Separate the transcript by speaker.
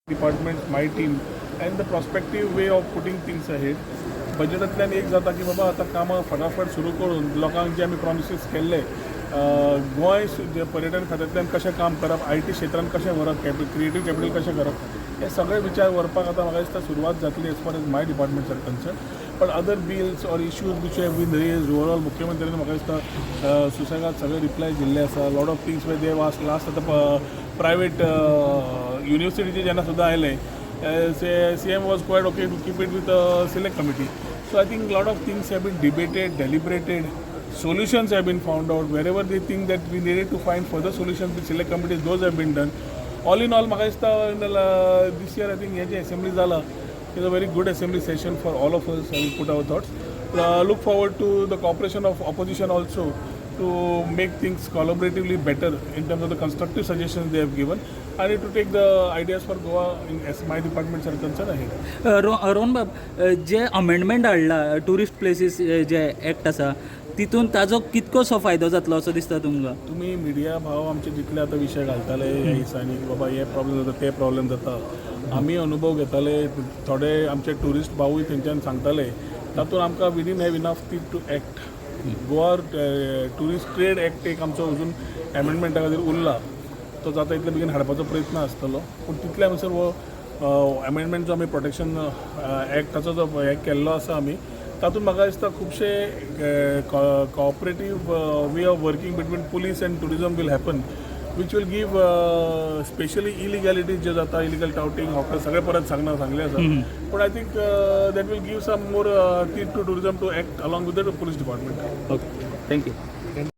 Speaker 1: Department, my team and the prospective way of putting things ahead. बजेटांतल्यान एक जाता की बाबा आतां कामां फटाफट सुरू करून लोकांक जे आमी प्रॉमिसीस केल्ले, गोंय जे पर्यटन खात्यांतल्यान कशें काम करप, IT क्षेत्रान कशें व्हरप, क्रिएटीव कॅपिटल कशें करप, हे सगळे विचार व्हरपाक आतां म्हाका दिसता सुरवात जातली as far as my departments are concerned. But other bills or issues which have been raised overall, मुख्यमंत्र्यांनी म्हाका दिसता सुसेगाद सगळे रिप्लाय दिल्ले आसा. Lot of things they was last, आतां प्रायवेट युनिवर्सिटीचे जेन्ना सुद्दां आयले, CM was quite okay to keep it with select committee. So I think lot of things have been debated, deliberated, solutions have been found out. Wherever they think that we needed to find further solutions with select committees, those have been done. All in all, म्हाका दिसता this year I think hey J assembly जाला is a very good assembly session for all of us and put our thoughts. Look forward to the cooperation of opposition also to make things collaboratively better in terms of the constructive suggestions they have given and to take the ideas for Goa in, as my departments are concerned, ahead.
Speaker 2: रोहनबाब, जे amendment हाडला tourist places जे act आसा, तितून ताजो कितकोसो फायदो जातलो असो दिसता तुमकां?
Speaker 1: तुमी मिडिया भाव आमचे जितले आतां विशय घालताले ह्या दिसांनी की बाबा हे प्रॉब्लेम जाता, ते प्रॉब्लेम जाता, आमी अनुभव घेताले, थोडे आमचे ट्युरिस्ट भावूय थंयच्यान सांगताले, तातूंत आमकां we didn't have enough teeth to act. Goa Tourist Trade Act एक आमचो अजून एमेंडमेंटा खातीर उरला, तो जाता इतले बेगीन हाडपाचो प्रयत्न आसतलो. पूण तितले म्हणसर हो एमेंडमेंट जो आमी प्रोटेक्शन एक्टाचो जो हे केल्लो आसा आमी, तातूंत म्हाका दिसता खुबशे cooperative way of working between police and tourism will happen, which will give specially illegalities जे जाता, इलिगल टावटींग, हॉकर्स, सगळे परत सांगना सांगले आसा. पूण I think that will give some more teeth to tourism to act along with the police department.
Speaker 2: Okay, thank you.